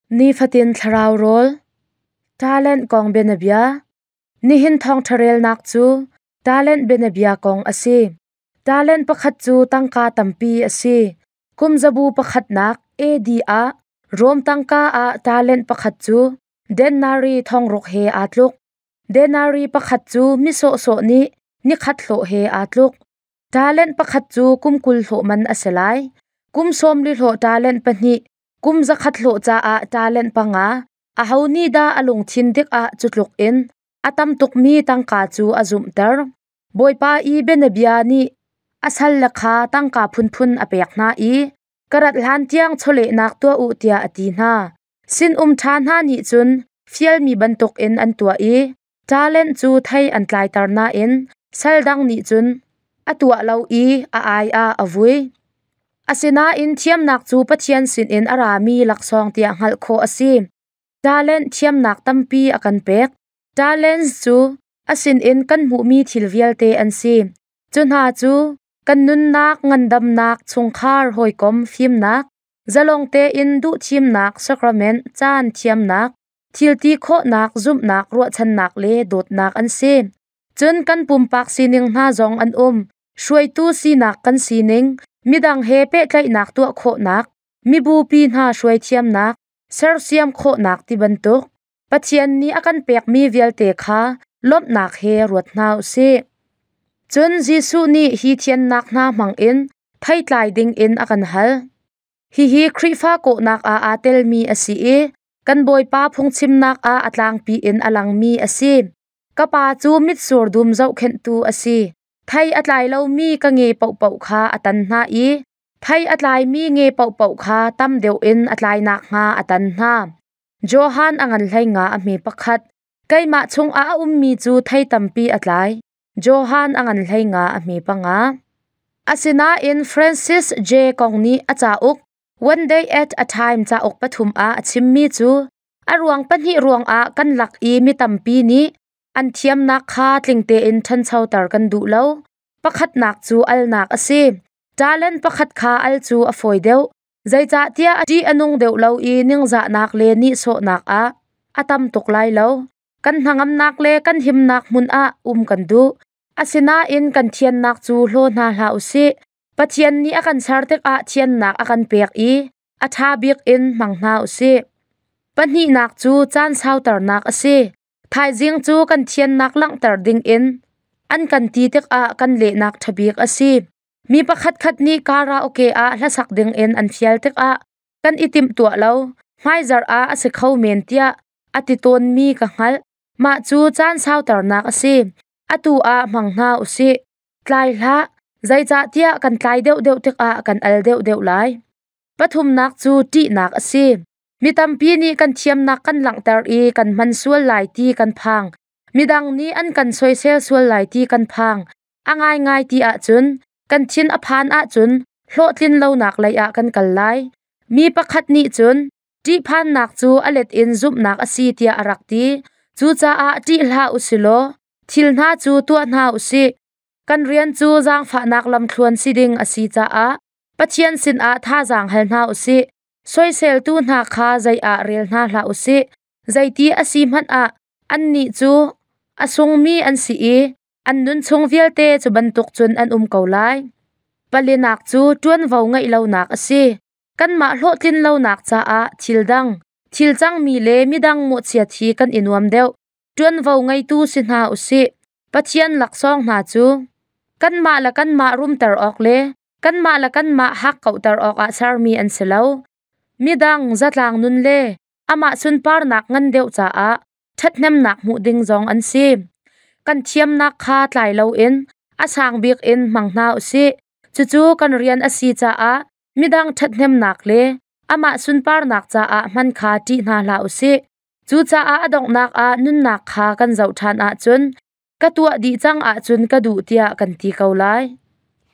Nifatin thlarau rawl, talent kong bianabia. Nihin thawngṭha relnak cu talent bianabia kong a si. Talent pakhat cu tangka tampi a si. Kum zabu pakhatnak AD ah Rom tangka ah talent pakhat cu denari 600 he aa tluk. Denari pakhat cu mi sawhsawh nih nikhat hlawh he aa tluk. Talent pakhat cu kum 20 hlawh man a si lai. Kum 40 hlawh talent 2, kum 100 hlawh caah talent 5. Aho nih dah a lungthin dik ah cu tluk in a tam tukmi tangka cu a zumhter? Bawipa i bianabia nih a salle kha tangka phunphun a pek hna i ka rat hlan tiang chawlehnak tuah u tiah a ti hna. Sinum ṭha hna nih cun fialmi bantukin an tuah i talent cu thei an tlaiter nain sal dang nih cun a tuah lo i a ai ah a vui. Asinain thiamnak cu Pathian sinin a rami laksawng tiah hngalh khawh a si. Talent thiamnak tampi a kan pek. Talents cu a sinin kan hmuhmi thil vialte an si. Cu hna cu kan nunnak, ngandamnak, chungkhar, hawikom, fimnak, zalong tein duhthimnak, sacrament, caan thiamnak, thilti khawhnak, zumhnak, ruahchannak le dawtnak an si. Cun kan pumpak sining hna zong an um. Hruaitu sinak kan sining, midang he pehtlaihnak tuah khawhnak, mibupi hna hruai thiamnak, sersiam khawhnak ti bantuk. Pathian nih a kan pekmi vialte kha lawmhnak he ruat hna u sih. Cun Jesuh nih hi thiannak hna hmangin theitlai dingin a kan hal. Hihi Khrihfa kawhnak ah aa telmi a si i kan Bawipa phungchimnak ah a tlangpi in a langmi a si. Ka pa cu mitsur dum zohkhenhtu a si. Thei a tlai lomi ka nge paohpaoh kha a tan hna i thei a tlaimi nge paohpaoh kha tam deuh in a tlai nakhnga a tan hna. Johan a ngan hlei nga a hme pakhat. Keimah chungah a ummi cu thei tampi a tlai. Johan a ngan hlei nga a hme panga. Asinain Francis J. Kong nih a cauk One Day at a Time cauk pathum ah a chimmi cu a ruang pahnih ruangah kan lak i mi tampi nih an thiamnak kha tling tein ṭhanchoter kan duh lo. Pakhatnak cu alnak a si. Talent pakhat kha al cu a fawi deuh. Zeicahtiah a ṭih a nung deuh lo i ningzahnak le nihsawhnak ah a tam tuk lai lo. Kan hnangamnak le kan himnak hmun ah um kan duh. Asinain kan thiannak cu hlaw hna hlah u sih. Pathian nih a kan ser tikah thiannak a kan pek i a ṭha bik in hmang hna u sih. Pahnihnak cu caan sauternak a si. Thaizing cu kan thiannak langhter dingin an kan ti tikah kan lehnak ṭha bik a si. Mi pakhatkhat nih karaoke ah hlasak dingin an fial tikah kan i timhtuah lo, hmaizarh ah a si kho men tiah a ti tawnmi ka hngalh. Mah cu caan sauternak a si. Atu ah hmang hna u sih. Tlai hlah, zeicahtiah kan tlai deuhdeuh tikah kan al deuhdeuh lai. Pathumnak cu ṭihnak a si. Mi tampi nih kan thiamnak kan langhter i kan hman sual lai ti kan phang. Midang nih an kan soisel sual lai ti kan phang. A ngaingai ti ahcun, kan thin a phan ahcun hlawhtlin lonak lei ah kan kal lai. Mi pakhat nih cun ṭihphannak cu a let in zumhnak a si tiah a rak ti. Cucaah ṭih hlah u si law thil hna cu tuah hna u sih. Kan rian cu zaangfahnak lamthluan si ding a si caah Pathian sinah thazaang hal hna u sih. Soiseltu hna kha zei ah rel hna hlah u sih. Zeiti a si hmanh ah annih cu a sungmi an si i an nun chung vialte cu bantuk cun an um ko lai. Palinak cu ṭuanvo ngeih lonak a si. Kanmah hlawhtlin lonak caah thil dang, thil cangmi le midang mawhchiat hi kan i nuam deuh. Ṭuanvo ngeitu si hna u sih. Pathian laksawng hna cu kanmah le kanmah rumter awk le kanmah le kanmah hakkauhter awkah sermi an si lo. Midang zatlang nun le amah sunparnak ngan deuh caah ṭhathnemnak hmuh ding zong an si. Kan thiamnak kha tlai loin a sang bik in hmang hna u sih. Cucu kan rian a si caah midang ṭhathnemnak le amah sunparnak caah hman kha ṭih hna hlah u sih. Cucaah a donghnak ah nunnak kha kan zoh ṭhan ahcun ka tuah dih cang ahcun ka duh tiah kan ti ko lai.